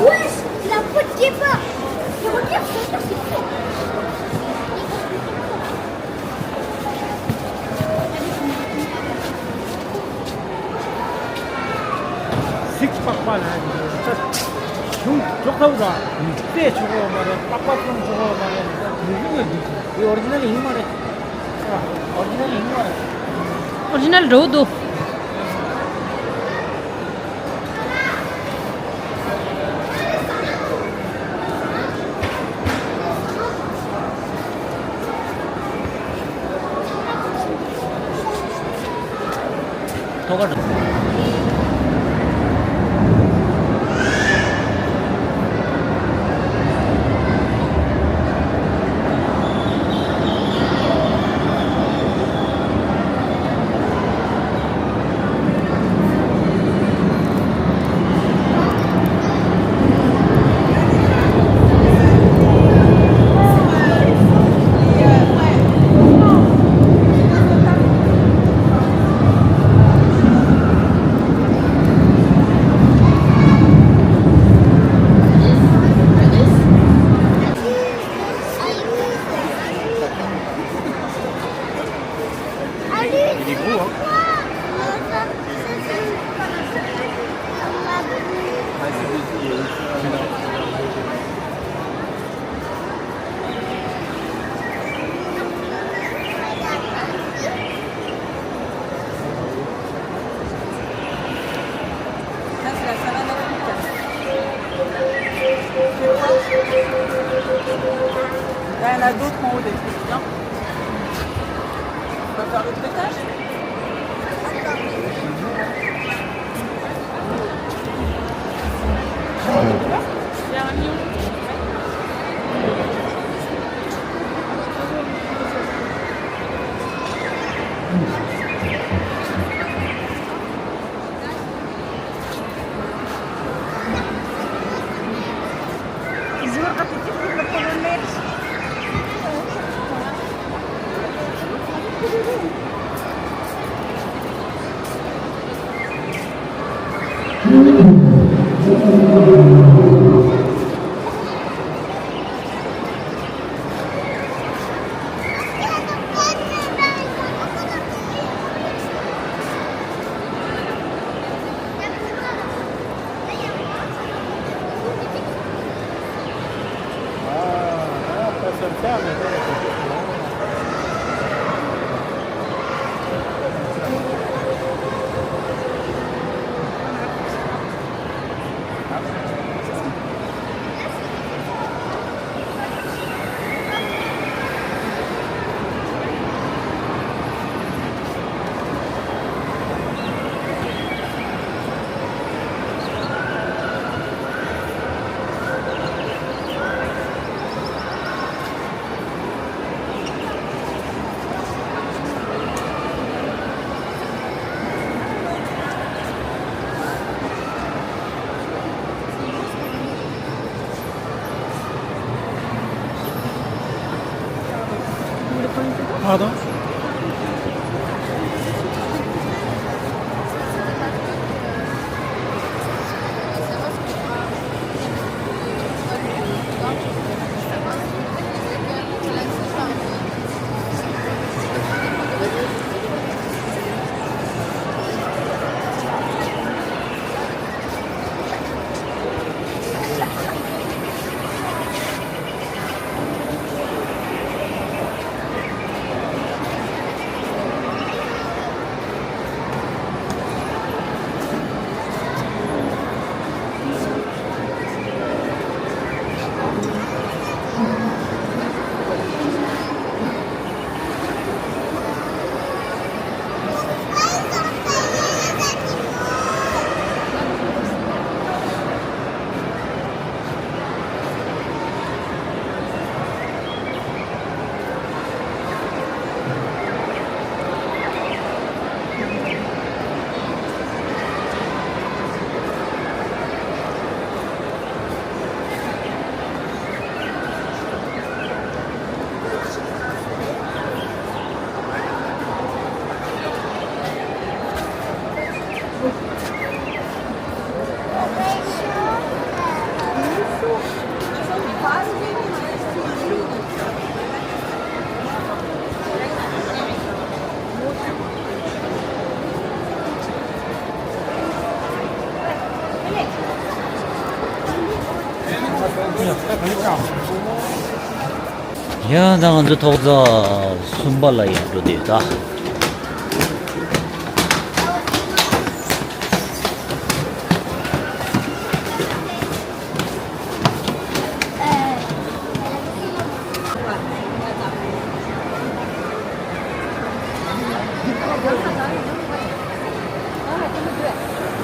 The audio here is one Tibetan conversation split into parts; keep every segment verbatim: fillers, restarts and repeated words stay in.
Wesh, la poudre départ. Et regarde, ça, c'est fou. གཟིགས། པགས་པ་ལ་ད་གཞུང་འཇོག་ཐབས་ར། རྩེ་ཆོག་གོ་མ་རེད། པགས་པ་བཙོང་ཆོག་གོ་མ་རེད། མི་གཞུང་ལ་འདུག་འདི་ཨོ་རི་ཇི་ནལ་ཡིན་མ་རེད། ཨོ་རི་ཇི་ནལ་ཡིན་མ་རེད། ཨོ་རི་ཇི་ནལ་འགྲོ་འདུག་ཐོག་ཁར། Ça, c'est la savane africaine. Tu vois ? Là, il y en a d'autres en haut des trucs. Viens. On va faire l'autre étage. Pardon ? ཡ། ད་ང་ཚོ་ཐོག་བརྩེགས་གསུམ་པ་ལ་ཡར་འགྲོ་བསྡད་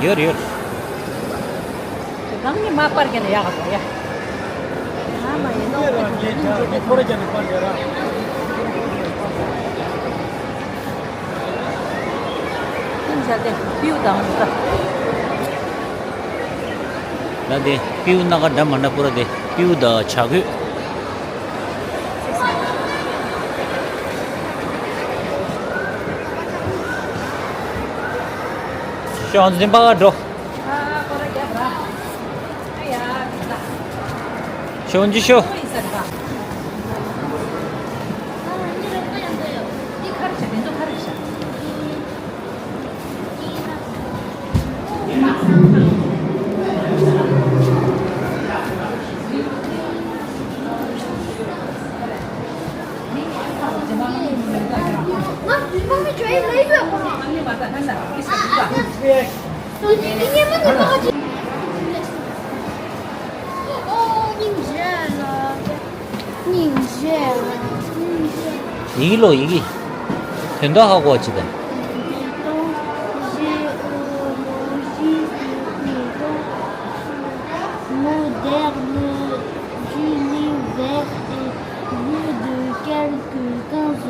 ཡོད་ད། ཡོད་རེད། ཡོད་རེད། གང་ནས་མ་པར་གྱི་ལ་ཡག་གོ་ཡ། ཨ་མ་ཡིན་ནོ། ཁོ་ར་ཀྱང་ནི་པར་གྱི་ར། ཁྱིམ་བྱ་དེ་པིའུ་དང་འདུག་ག་ད་དེ་པིའུ་སྣ་ཁ་འདྲ་མ་འདྲ་པུ་ར་དེ་པིའུ་དང་བྱ་རྒོད། ཤོག་འཛིན་པ་འགྲོ། ཤོག་འཇུ་ཤོག་སྙིང་རྗེ། ཡི་གེ་ཀློག་ཡི་གེ། དོན་དག་ཧ་གོ་བ་ཅི་དང་། Moderne du livre et vu de quelques quinze.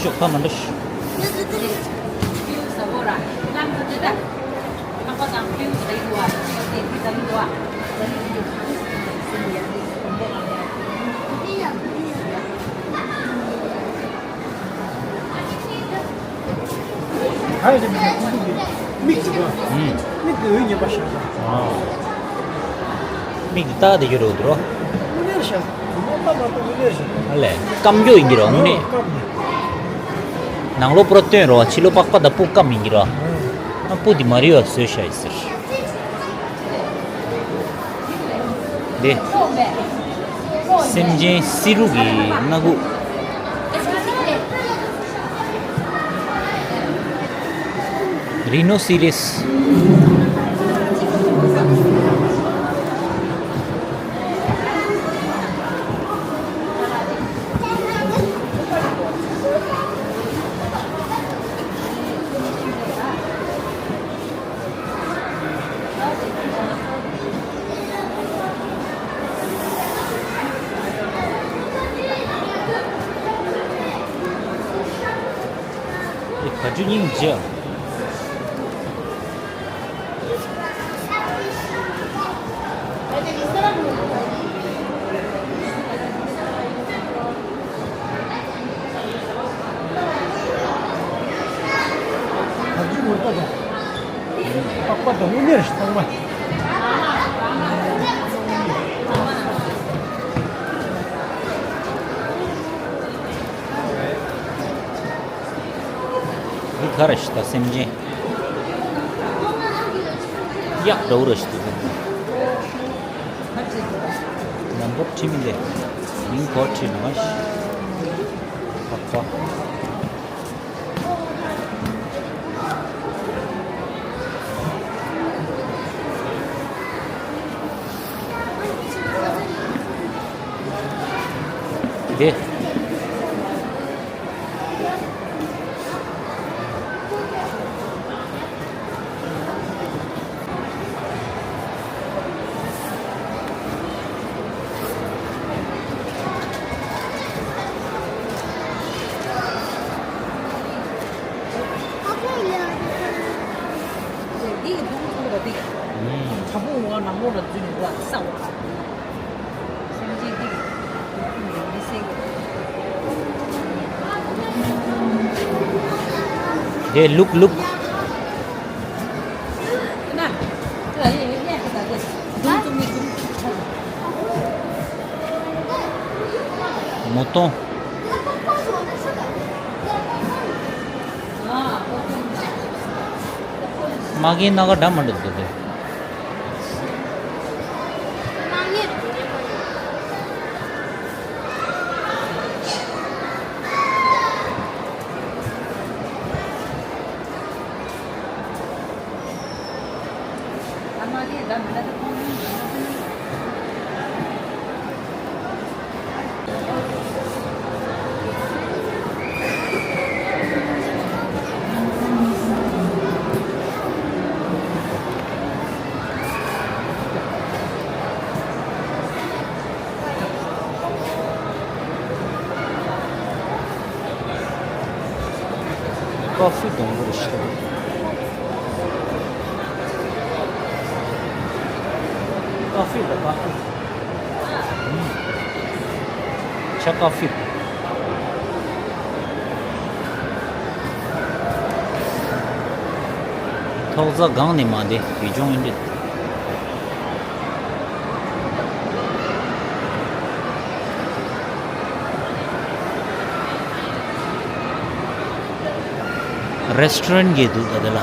ཤོག་ཁ་མ་འདྲ་ཤོག་ག་རེ་བྱས་མིན་ན་ཀུ་ཀུ་གི་མིག་ཅིག་གོ། ཨུམ། མིག་གི་འོད་ངན་པ་ཤར་སོང་། ཨ། མིག་འདི་ལྟ་བསྡད་རྒྱུ་རེད་འདུག་རོ། དངོས་གནས་ཤར། དངོས་པ་མ་གཏོགས་དངོས་གནས་ཤར། ཨ་ལས། སྐམ་རྒྱུ་ཡིན་གྱི་རོ་དངོས་གནས། སྐམ་ནས། ནང་ལོགས་པུ་ར་སྟོན་རོ། ཕྱི་ལོགས་པགས་པ་དང་སྤུ་སྐམ་ཡིན་གྱི་རོ། ཨ། སྤུ་འདི་མ་རིལ་བ་བཟོས་བཞག་ཡིན་ཟེར། འདི། སེམས་ཅན་བསེ་རུ་གི་སྣ་ཁུག Rhinoceros། ཨེ། ག་ཅུ་སྙིང་རྗེ། ག་ཅུ་མོ་ཏོ་དང་། པགས་པ་དང་དངོས་གནས་རེད་ཚང་མ། འདི་ག་རེ་ཞིག་ད་སེམས་ཅན། གཡག་འདྲ་བོ་རེ་ཞིག་འདུག་ནམ་པོ་ཁྲིད་མི་འདི་མིང་གོ་ཁྲིད་ནོ། པགས་པ། འདི། འདི་ཡི་བུ་མོ་ཐུག་པ་འདི། ཨུམ། བྲག་ཕུག་ངོ་ནང་ལོགས་ལ་འཛུལ་ནས་འདུག་ཨ། ས་འོག་ལ། སེམས་ཅན་འདི་ཡི་བུ་མོ་ Hey, look, look. མོ་ཏོང་། མ་གི་ན་ག་འདྲ་མ་འདུག་དེ། ཀོ་ཧྥི་སྡོང་པོ་རེད་ཤག་ཀོ་ཧྥི་དང་ཀོ་ཧྥི། ཆ་ཀོ་ཧྥི། ཐོག་རྩ་སྒང་ནས་མ་བསྡད་ཡུལ་ལྗོངས་ཨིན་འདྲ། རེ་སི་ཊོ་རན་གྱི་འདུག་ད་དེ་ལ།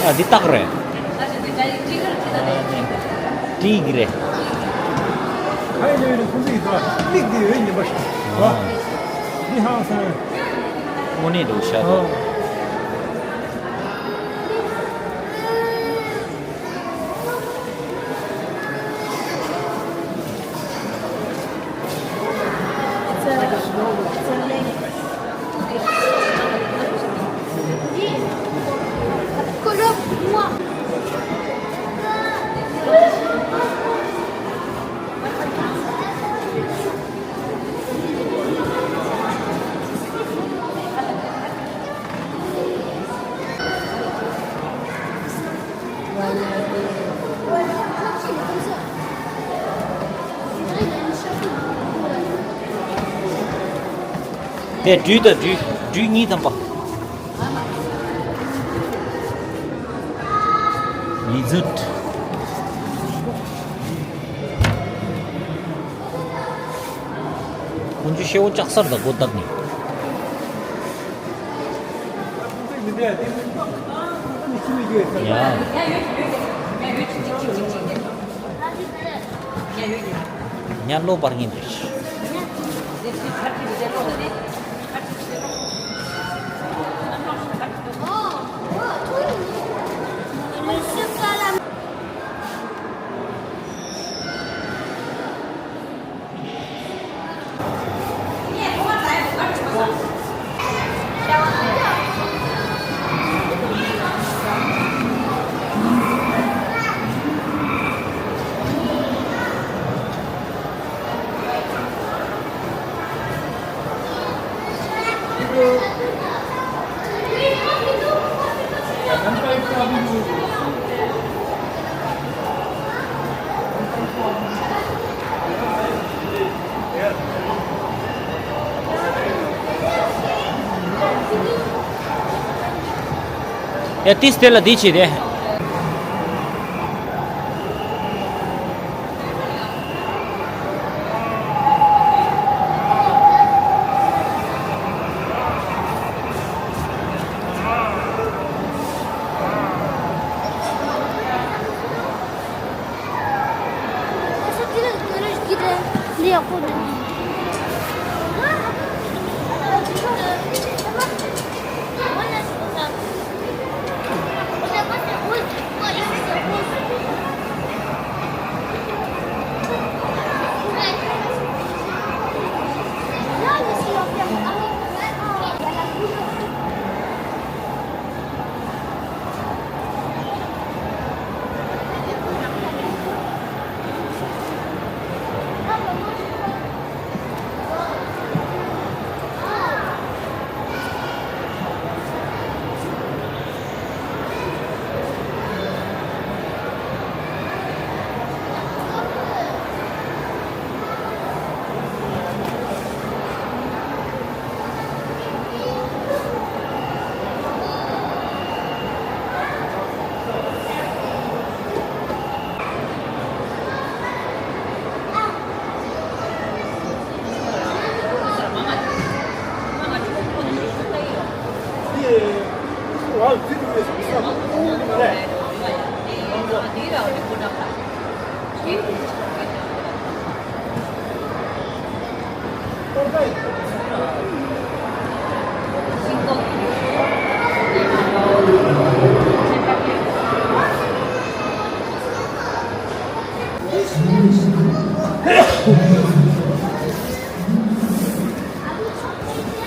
ཨ། འདི་སྟག་རེད། ཏིག་རེད། ཁ་ཡི་ལོས་ནི་ཁོང་ཚོ་ཡི་དོ་ལིག་འདི་འོས་ཉན་པ་ཞིག་ཨ། འདི་ཧང་སང་། དངོས་གནས་འདུག་ཤ་དོ། དེ་སྦྲུལ་དང་སྦྲུལ། སྦྲུལ་གཉིས་ཐམ་པ། Lizard། ཁོང་ཚོའི་ཤེའུ་ལྕགས་སར་དང་སྒོ་བཏགས་ནས། ཡ། ཉ་ལོ་པར་ངན་རེད། ཡ་ཏིས་དེ་ལ་འདི་བྱེད་དེ།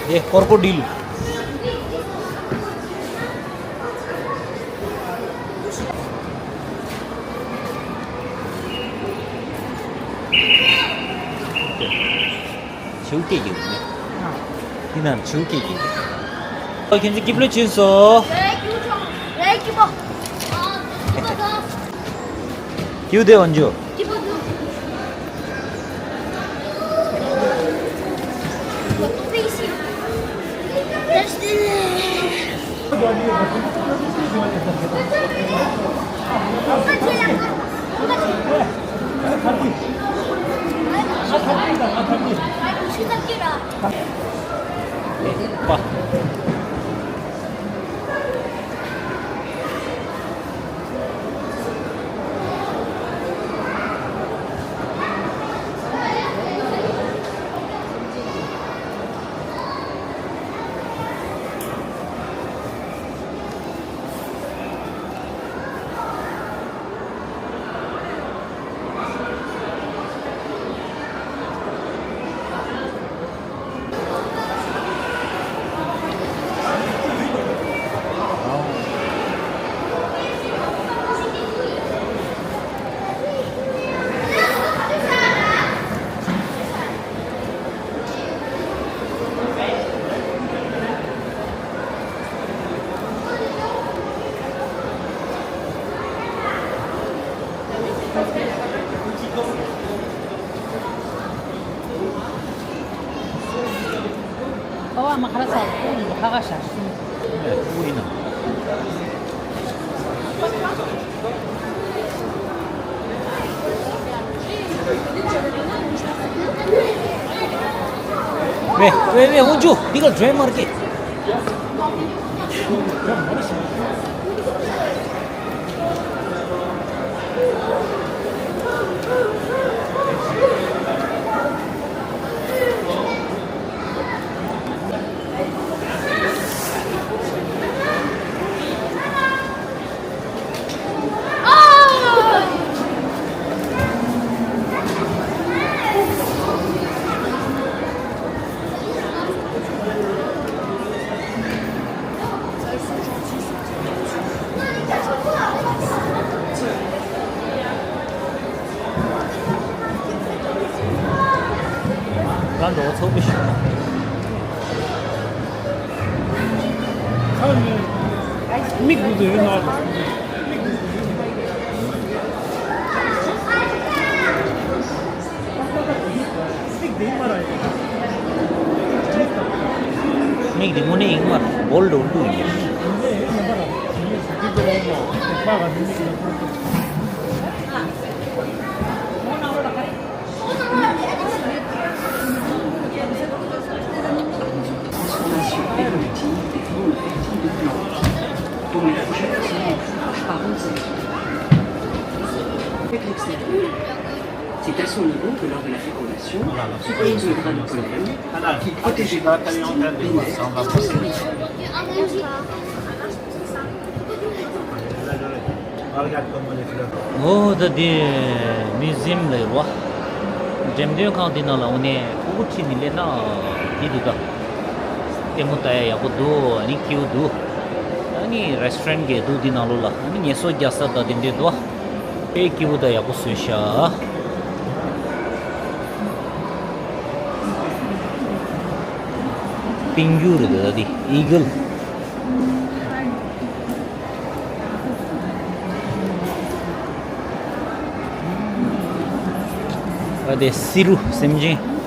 ཨེ། ཀོར་ཀོ་ཌིལ། བྱིའུ་སྐད་ཡོད་མེད། དེ་ནང་བྱིའུ་སྐད་ཡོད། ཨོ། ཁྱེད་ཚོ་སྐྱིད་པོ་བྱོས་སོ། ཁྱེའུ་དེ་འོན་ཇོ། མ་ཁ་ར་ས་ཁ་ཁ་ཤ་སུ། ཨེ་ཁུ་ཡིན་ན། ཝེ་ཝེ་ཝེ་ཨུ་ཇུ། འདི་ག་ཇོའི་མར་ཀེ། ང་འགྲོ་ཚོགས་པའི་ཞུ། མིག་དགུ་དེ་ཡོད་ན། མིག་དེ་དངོས་གནས་ཡིན་མ་རེད། བོལ་འགྲོ་འདུག་ཡིན། Transformation évolutive des formes actives de plantes. Pour une fourchette de son par onze. Avec l'extérieur. C'est à son niveau que lors de la fécondation, se pose le grain de pollen qui protège les textiles bénèfiques. ཨོ་ད་འདི་མིའུ་ཛི་ཡམ་ལ་ཡོད་བ། འགྲེམས་སྟོན་ཁང་འདི་ནང་ལ་འོ་ནས་ཕྲུ་གུ་ཁྲིད་ནས་སླེབས་ན་འདི་འདུག་ད། ལྟད་མོ་ལྟ་ཡ་ཡག་པོ་འདུག་ཨ་ནི་སྐྱིད་པོ་འདུག་ཨ་ནི་རེ་སི་ཊོ་རན་གྱི་འདུག་འདི་ནང་ལོགས་ལ། ཨ་ནི་ངལ་གསོ་རྒྱག་ས་དང་དེ་འདྲས་འདུག་དཔེ་སྐྱིད་པོ་དང་ཡག་པོ་བཟོས་ཤག་པིང་གུ་རེད་ད་འདི་ཨི་གལ། ཨ་དེ་བསེ་རུ་སེམས་ཅན།